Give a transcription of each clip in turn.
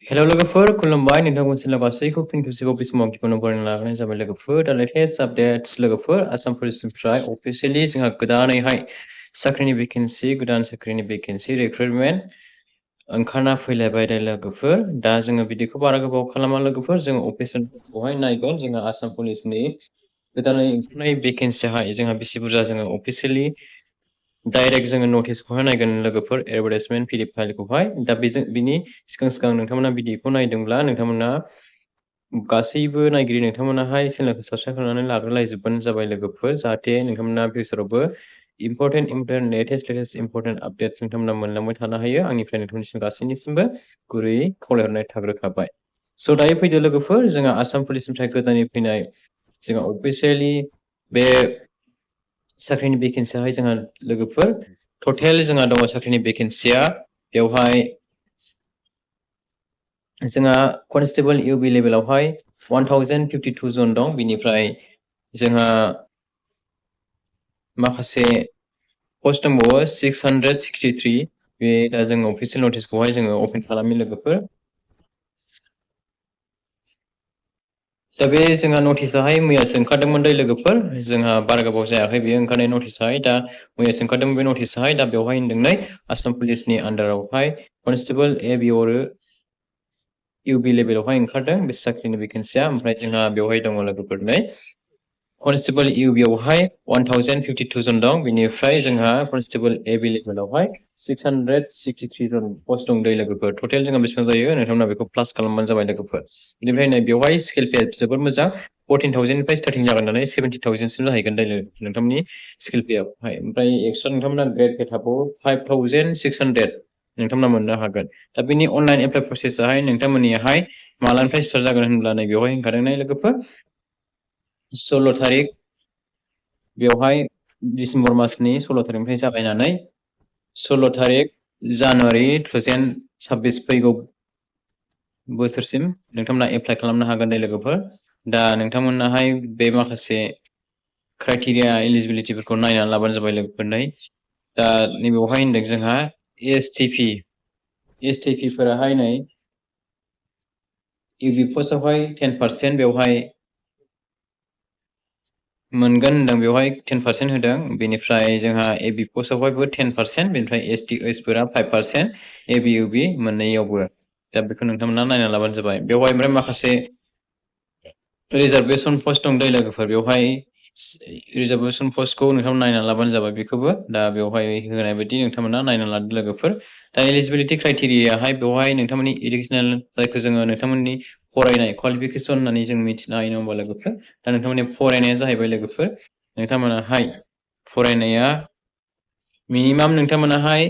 Hello लोगोफोर खुलुमबाय नोंथांमोनसिम गासैखौ फिन खेबसेबाव बे समाव गिबियावनो बरायना लाग्रोनाय जाबाय लोगोफोर दा लेटेस्ट आपडेट्स लोगोफोर आसाम पुलिसनिफ्राय अफिसियेलि जोंहा गोदानैहाय साख्रिनि भेकेन्सि गोदान साख्रिनि भेकेन्सि रिक्रुटमेन्ट ओंखारना फैलायबाय दे लोगोफोर दा जोङो बिदिखौ बारा गोबाव खालामा लोगोफोर जोङो अफिसियेलखौहाय नायगोन जोङो आसाम पुलिसनि गोदानै ओंखारनाय भेकेन्सियाहाय जोंहा बेसे बुरजा जोङो अफिसियेलि डाइरेक्ट जोङो नटिसखौहाय नायगोन लोगोफोर एडभार्टाइजमेन्ट पिडिएफ फाइलखौहाय दा बिनि सिगां नोंथांमोना बिदिखौ नायदोंब्ला नोंथांमोना गासैबो नायगिरि नोंथांमोनाहाय चेनेलखौ साबस्क्राइब खालामनानै लाग्रोलायजोबबानो जाबाय लोगोफोर जाहाथे नोंथांमोना फिउचारावबो इम्परटेन्ट लेटेस्ट इम्परटेन्ट आपडेट्स नोंथांमोना मोनलांबाय थानो हायो आंनिफ्राय नोंथांनिसिम गासैनिसिमबो गुरैयै खावलायहरनाय थाग्रोखाबाय स' दायो फैदो लोगोफोर जोंहा आसाम पुलिसनिफ्राय गोदानै फैनाय जोंहा अफिसियेलि बे साख्रिनि भेकेन्सियाहाय जोंहा लोगोफोर टटेल जोंहा दङ साख्रिनि भेकेन्सिया बेवहाय जोंहा कनस्टेबल इउबि लेभेलावहाय 1052 जन दं बिनिफ्राय जोंहा माखासे पस्ट दंबावो 663 बे दा जोङो अफिसियेल नटिसखौहाय जोङो अपेन खालामनो लोगोफोर दा बे जोंहा नटिसाहाय मैयासो ओंखारदोंमोन दै लोगोफोर जोंहा बारा गोबाव जायाखै बेयो ओंखारनाय नटिसाहाय दा मैयासो ओंखारदोंमोन बे नटिसाहाय दा बेवहाय होनदों आसाम पुलिसनि आन्डारावहाय कनस्टेबल एबि आरो इउबि लेभेलावहाय ओंखारदों बे साख्रिनि भेकेन्सिया ओमफ्राय जोंहा बेवहाय दङ लोगोफोर कनस्टेबल इउबियावहाय 1052 जन दं बिनिफ्राय जोंहा कनस्टेबल एबि लेभेलावहाय 663 जन पस्ट दं दै लोगोफोर टटेल जोंहा बेसेबां जायो नोंथांमोना बेखौ प्लास खालामबानो जाबाय लोगोफोर बेनिफ्राय नै बेवहाय स्केल पे जोबोद मोजां 14,000 निफ्राय स्टार्टिं जागोन नालाय 70,000 सिम जाहैगोन दै नोंथांनि स्केल पेआवहाय ओमफ्राय एक्सट्रा नोंथांमोना ग्रेड पे थाबावो 5,600 नोंथांमोना मोननो हागोन दा बिनि अनलाइन एप्लाइ प्रसेसाहाय नोंथांमोननियाहाय मालानिफ्राय स्टार्ट जागोन होनब्ला नै बेवहाय ओंखारदों लोगोफोर 16 तारिख बेवहाय डिसेम्बर मासनि 16 तारिखनिफ्राय जागायनानै 16 तारिख जानुवारि 2026 फैगौ बोसोरसिम नोंथांमोना एप्लाइ खालामनो हागोन दे लोगोफोर दा नोंथांमोनाहाय बे माखासे क्राइटेरिया एलिजिबिलिटिफोरखौ नायनानै लाबानो जाबाय लोगोफोर दा नैबेवहाय होनदों जोंहा एसटिपि फोराहाय नै इउबि पस्टआवहाय 10% बेवहाय मोनगोन होनदों बेवहाय 10% होदों बेनिफ्राय जोंहा एबि पस्टआवहायबो 10% बेनिफ्राय एसटि एसफोरा 5% एबि इउबि मोननैयावबो दा बेखौ नोंथांमोना नायना लाबानो जाबाय बेवहाय ओमफ्राय माखासे रिजार्भेसन पस्ट दं दै लोगोफोर बेवहाय रिजार्भेसन पस्टखौ नोंथांमोना नायना लाबानो जाबाय बेखौबो दा बेवहाय होनाय बायदि नोंथांमोना नायना लादो लोगोफोर दा एलिजिबिलिटि क्राइटेरियाहाय बेवहाय नोंथांमोननि इडुकेसनेल जायखौ जोङो नोंथांमोननि फरायनाय क्वालिफिकेसन होननानै जों मिथिनो हायो नङा होमबा लोगोफोर दा नोंथांमोननि फरायनाया जाहैबाय लोगोफोर नोंथांमोनाहाय फरायनाया मिनिमाम नोंथांमोनाहाय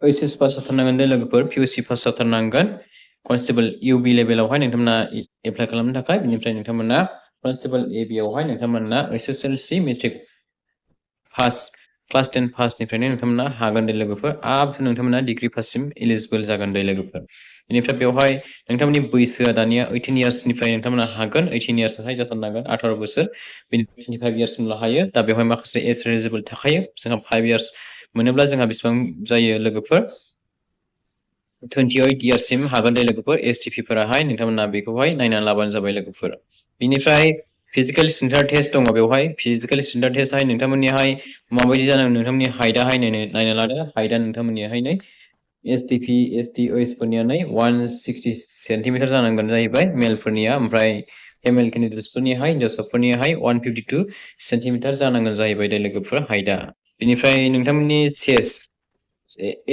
ओइस पास जाथारनांगोन दे लोगोफोर पिइउसि पास जाथारनांगोन कनस्टेबल इउबि लेभेलावहाय नोंथांमोना एप्लाइ खालामनो थाखाय बेनिफ्राय नोंथांमोना कनस्टेबल एबि आवहाय नोंथांमोना एसएसएलसि मेट्रिक पास क्लास 10 पासनिफ्रायनो नोंथांमोना हागोन दे लोगोफोर आप टु नोंथांमोना डिग्री पाससिम एलिजिबल जागोन दे लोगोफोर बेनिफ्राय बेवहाय नोंथांमोननि बैसोआ दानिया 18 इयार्सनिफ्राय नोंथांमोना हागोन 18 इयार्सआवहाय जाथारनांगोन 18 बोसोर बेनिफ्राय 25 इयार्ससिमल' हायो दा बेवहाय माखासे एज एलिजिबल थाखायो जोंहा 5 इयार्स मोनोब्ला जोंहा बेसेबां जायो लोगोफोर 28 इयार्ससिम हागोन दे लोगोफोर एसटिपि फोराहाय नोंथांमोना बेखौहाय नायनानै लाबानो जाबाय लोगोफोर बिनिफ्राय फिजिकेल स्टेन्डार्ड टेस्ट दङ बेवहाय फिजिकेल स्टेन्डार्ड टेस्टआहाय नोंथांमोननिहाय माबायदि जानांगोन नोंथांमोननि हाइटआहाय नायना लादो हाइटआ नोंथांमोननियाहाय नै एसटिपि एसटि ओइस फोरनिया नै 160 सेन्टिमिटार जानांगोन जाहैबाय मेलफोरनिया ओमफ्राय फेमेल केन्डिडेट्सफोरनियाहाय हिन्जावसाफोरनियाहाय 152 सेन्टिमिटार जानांगोन जाहैबाय दे लोगोफोर हाइटआ बेनिफ्राय नोंथांमोननि चेस्ट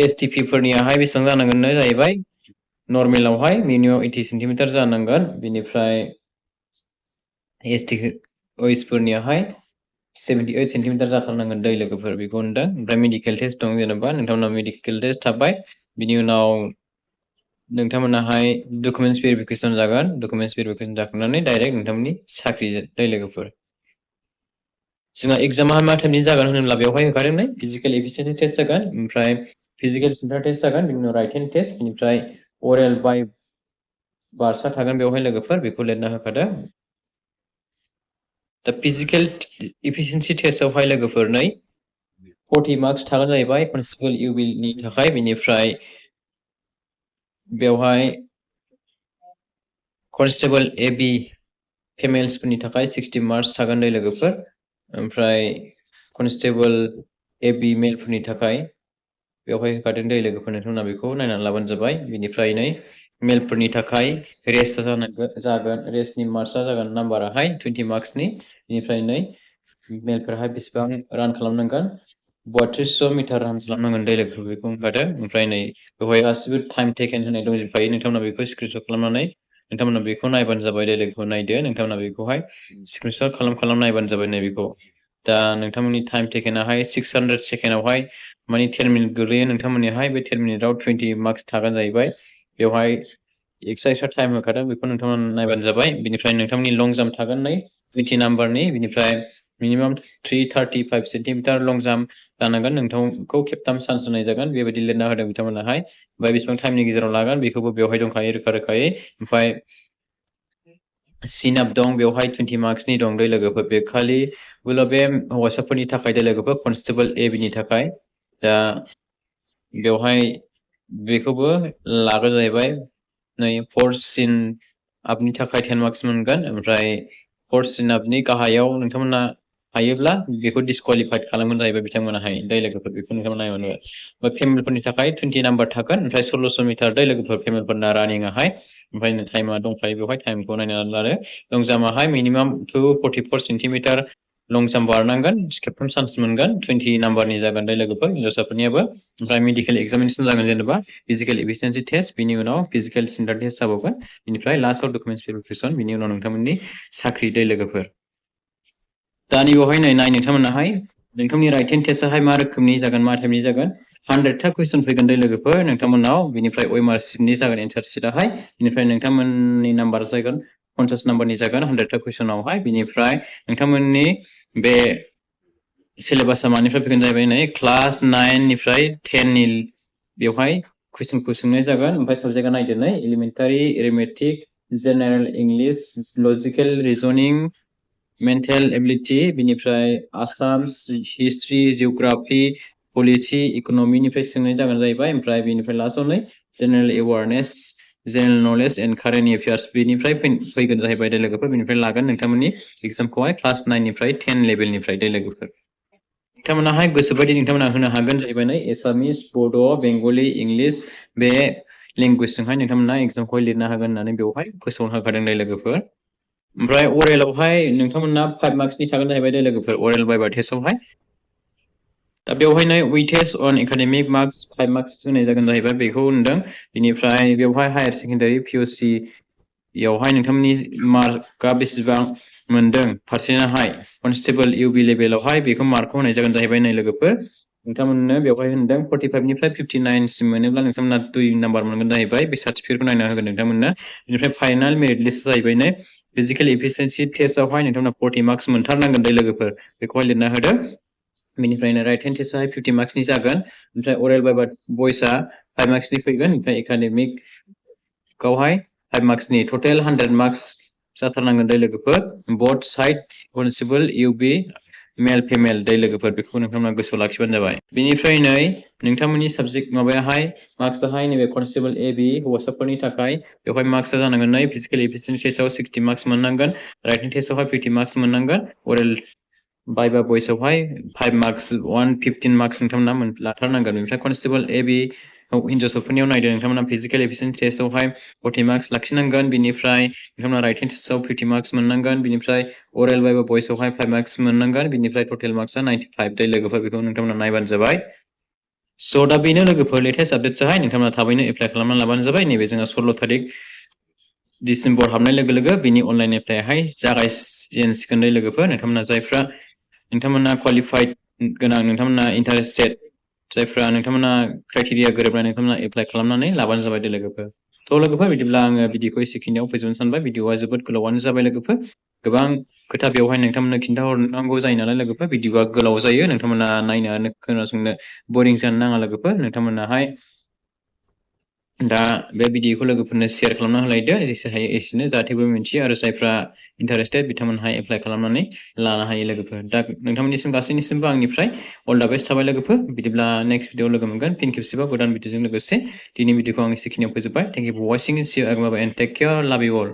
एसटिपि फोरनियाहाय बेसेबां जानांगोन जाहैबाय नर्मेलावहाय मिनिमाम 80 सेन्टिमिटार जानांगोन बेनिफ्राय एसटि ओइस फोरनियाहाय 78 सेन्टिमिटार जाथारनांगोन दै लोगोफोर बेखौ होनदों ओमफ्राय मेडिकेल टेस्ट दं जेनेबा नोंथांमोना मेडिकेल टेस्ट थाबाय बिनि उनाव नोंथांमोनाहाय डकुमेन्टस भेरिफिकेसन जागोन डकुमेन्टस भेरिफिकेसन जाखांनानै डाइरेक्ट नोंथांमोननि साख्रि दै लोगोफोर जोंहा एग्जामा मा टाइमनि जागोन होनोब्ला बेवहाय होखादों नै फिजिकेल एफिसिएन्सि टेस्ट जागोन ओमफ्राय फिजिकेल स्टेन्डार्ड टेस्ट जागोन बिनि उनाव राइटेन टेस्ट बेनिफ्राय अरेल बाय बार्सआ थागोन बेवहाय लोगोफोर बेखौ लिरना होखादों दा फिजिकेल एफिसिएन्सि टेस्टआवहाय लोगोफोर नै 40 मार्क्स थागोन जाहैबाय कनस्टेबल इउबिनि थाखाय बेनिफ्राय बेवहाय कनस्टेबल एबी फेमेल्सफोरनि थाखाय 60 मार्क्स थागोन दै लोगोफोर ओमफ्राय कनस्टेबल एबी मेलफोरनि थाखाय बेवहाय होखादों दै लोगोफोर नोंथांमोना बेखौ नायनानै लाबानो जाबाय बिनिफ्राय नै मेलफोरनि थाखाय रेस्टआ जागोन रेस्टनि मार्क्सआ जागोन नाम्बाराहाय 20 मार्क्सनि बेनिफ्राय नै मेलफोराहाय बेसेबां रान खालामनांगोन 3200 मिटार रान खालामनांगोन दै लोगोफोर बेखौ होखादों ओमफ्राय नै बेवहाय गासिबो टाइम टेकेन होनाय दंजोबखायो नोंथांमोना बेखौ स्क्रिनशट खालामनानै नोंथांमोना बेखौ नायबानो जाबाय दै लोगोफोर नायदो नोंथांमोना बेखौहाय स्क्रिनशट खालाम नायबानो जाबाय नै बेखौ दा नोंथांमोननि टाइम टेकेनाहाय 600 सेकेन्डआवहाय माने 10 मिनिट गोलैयो नोंथांमोननिहाय बे 10 मिनिटआव 20 मार्क्स थागोन जाहैबाय बेवहाय एक्सट्रा टाइम होखादों बेखौ नोंथांमोना नायबानो जाबाय बिनिफ्राय नोंथांमोननि लं जाम्प थागोन नै 20 नाम्बारनि बिनिफ्राय मिनिमाम 335 सेन्टिमिटार लं जाम्प जानांगोन नोंथांखौ खेबथाम चान्स होनाय जागोन बेबायदि लिरना होदों बिथांमोनाहाय ओमफ्राय बेसेबां टाइमनि गेजेराव लागोन बेखौबो बेवहाय दंखायो रोखा रोखायै ओमफ्राय सिन आप दं बेवहाय 20 मार्क्सनि दं दै लोगोफोर बे खालि बे हौवासाफोरनि थाखाय दै लोगोफोर कनस्टेबल एबिनि थाखाय दा बेवहाय बेखौबो लागोन जाहैबाय नै फर्थ सिन आपनि थाखाय 10 मार्क्स मोनगोन ओमफ्राय फर्थ सिन आपनि गाहायाव नोंथांमोना हायोब्ला बेखौ डिसक्वालिफाइड खालामगोन जाहैबाय बिथांमोनाहाय दै लोगोफोर बेखौ नोंथांमोना नायबानो ओमफ्राय फेमेलफोरनि थाखाय 20 नाम्बार थागोन ओमफ्राय 1600 मिटार दै लोगोफोर फेमेलफोरना रानिंआहाय ओमफ्राय टाइमा दंखायो बेवहाय टाइमखौ नायनानै लादो लं जाम्पआहाय मिनिमाम 244 सेन्टिमिटार लं जाम्प बारनांगोन खेबथाम चान्स मोनगोन 20 नाम्बारनि जागोन दै लोगोफोर हिन्जावसाफोरनियाबो ओमफ्राय मेडिकेल एग्जामिनेसन जागोन जेनेबा फिजिकेल एफिसियेन्सि टेस्ट बिनि उनाव फिजिकेल स्टेन्डार्ड टेस्ट जाबावगोन बिनिफ्राय लास्टआव डकुमेन्टस भेरिफिकेसन बिनि उनाव नोंथांमोननि साख्रि दै लोगोफोर दानि बेवहाय नाय नोंथांमोनाहाय नोंथांनि राइटेन टेस्टआहाय मा रोखोमनि जागोन मा टाइपनि जागोन 100टा कुइसन फैगोन दै लोगोफोर नोंथांमोनाव बिनिफ्राय ओएमआर सिटनि जागोन एन्सार सिटआहाय बिनिफ्राय नोंथांमोननि नाम्बार जागोन 50 नाम्बारनि जागोन 100टा कुइसनावहाय बिनिफ्राय नोंथांमोननि बे सिलेबासा मानिफ्राय फैगोन जाहैबाय नै क्लास 9 निफ्राय 10 नि बेवहाय कुइसनखौ सोंनाय जागोन ओमफ्राय साबजेक्टआ नायदो नै elementary arithmetic general English लजिकेल रिजनिं mental ability बिनिफ्राय आसाम हिस्ट्रि जिअग्राफि पलिटि इकनमिनिफ्राय सोंनाय जागोन जाहैबाय ओमफ्राय बेनिफ्राय लास्टआव नै general awareness general knowledge and current affairs बेनिफ्राय फैगोन जाहैबाय दै लोगोफोर बेनिफ्राय लागोन नोंथांमोननि एग्जामखौहाय क्लास 9 निफ्राय 10 लेभेलनिफ्राय दै लोगोफोर नोंथांमोनाहाय गोसोबायदि नोंथांमोना होनो हागोन जाहैबाय नै एसामिस बड' बेंगलि इंलिश बे लेंगुवेजजोंहाय नोंथांमोना एग्जामखौहाय लिरनो हागोन होननानै बेवहाय गोसोआव होखादों दै लोगोफोर ओमफ्राय अरेलावहाय नोंथांमोना 5 मार्क्सनि थागोन जाहैबाय दै लोगोफोर अरेल बाइबा टेस्टआवहाय दा बेवहायनो वेटेज अन एकाडेमिक मार्क्स 5 मार्क्स होनाय जागोन जाहैबाय बेखौ होनदों बिनिफ्राय बेवहाय हायार सेकेन्डारि पिअसि यावहाय नोंथांमोननि मार्कआ बेसेबां मोनदों पारसेन्टआहाय कनस्टेबल इउबि लेभेलावहाय बेखौ मार्कखौ होनाय जागोन जाहैबाय नै लोगोफोर नोंथांमोननो बेवहाय होनदों 45 निफ्राय 59 सिम मोनोब्ला नोंथांमोना 2 नाम्बार मोनगोन जाहैबाय बे सार्टिफिकेटखौ नायना होगोन नोंथांमोननो बेनिफ्राय फाइनाल मेरिट लिस्ट जाहैबाय नै फिजिकेल एफिसियेन्सि टेस्टआवहाय नोंथांमोना 40 मार्क्स मोनथारनांगोन दै लोगोफोर बेखौहाय लिरना होदों बेनिफ्रायनो राइट हेन्ड टेस्टआहाय 50 मार्क्सनि जागोन ओमफ्राय अरेल बाइबा भइसआ 5 मार्क्सनि फैगोन ओमफ्राय एकाडेमिकआवहाय 5 मार्क्सनि टटेल 100 मार्क्स जाथारनांगोन दै लोगोफोर बथ साइड कनस्टेबल इउबि मेल फिमेल दै लोगोफोर बेखौ नोंथांमोना गोसोआव लाखिबानो जाबाय बेनिफ्राय नै नोंथांमोननि साबजेक्ट माबायाहाय मार्क्सआहाय नैबे कनस्टेबल एबि हौवासाफोरनि थाखाय बेवहाय मार्क्सआ जानांगोन नै फिजिकेल एफिसियेन्सि टेस्टआव 60 मार्क्स मोननांगोन राइटिं टेस्टआवहाय 50 मार्क्स मोननांगोन अरेल बाइबा भइसआवहाय 5 मार्क्स 115 मार्क्स नोंथांमोना लाथारनांगोन बेनिफ्राय कनस्टेबल एबि हिन्जावसाफोरनियाव नायदो नोंथांमोना फिजिकेल एफिसियेन्सि टेस्टआवहाय 40 मार्क्स लाखिनांगोन बिनिफ्राय नोंथांमोना राइटिं टेस्टआव 50 मार्क्स मोननांगोन बिनिफ्राय अरेल बाइबा भइसआवहाय 5 मार्क्स मोननांगोन बिनिफ्राय टटेल मार्क्सआ 95 दै लोगोफोर बेखौ नोंथांमोना नायबानो जाबाय स' दा बेनो लोगोफोर लेटेस्ट आपडेट्सआहाय नोंथांमोना थाबैनो एप्लाइ खालामनानै लाबानो जाबाय नैबे जोंहा 16 थारिख डिसेम्बर हाबनाय लोगो लोगो बिनि अनलाइन एप्लाइआहाय जागायजेनसिगोन दै लोगोफोर नोंथांमोना जायफ्रा नोंथांमोना क्वालिफाइड गोनां नोंथांमोना इन्टारेस्टेड जायफ्रा नोंथांमोना क्राइटेरिया गोरोबनाय नोंथांमोना एप्लाइ खालामनानै लाबानो जाबाय दै लोगोफोर थ' लोगोफोर बिदिब्ला आङो भिडिअखौ एसेखिनियाव फोजोबनो सानबाय भिडिअआ जोबोद गोलावानो जाबाय लोगोफोर गोबां खोथा बेवहाय नोंथांमोननो खिन्थाहरनांगौ जायो नालाय लोगोफोर भिडिअआ गोलाव जायो नोंथांमोना नायनो खोनासंनो बरिं जानो नाङा लोगोफोर नोंथांमोनाहाय दा बे भिडिअखौ लोगोफोरनो शेयार खालामना होलायदो जेसे हायो एसेनो जाहाथे बयबो मिन्थियो आरो जायफ्रा इन्टारेस्टेड बिथांमोनहा एप्लाइ खालामनानै लानो हायो लोगोफोर। दा नोंथांमोननिसिम गासैनिसिमबो आंनिफ्राय अल दा बेस्ट थाबाय लोगोफोर। बिदिब्ला नेक्स्ट भिडिअ लोगो मोनगोन फिन खेबसेबाव गोदान भिडिअजों लोगोसे दिनै भिडिअखौ आं एसेखिनियाव फोजोबबाय। Thank you for watching, see you again and take care, love you all.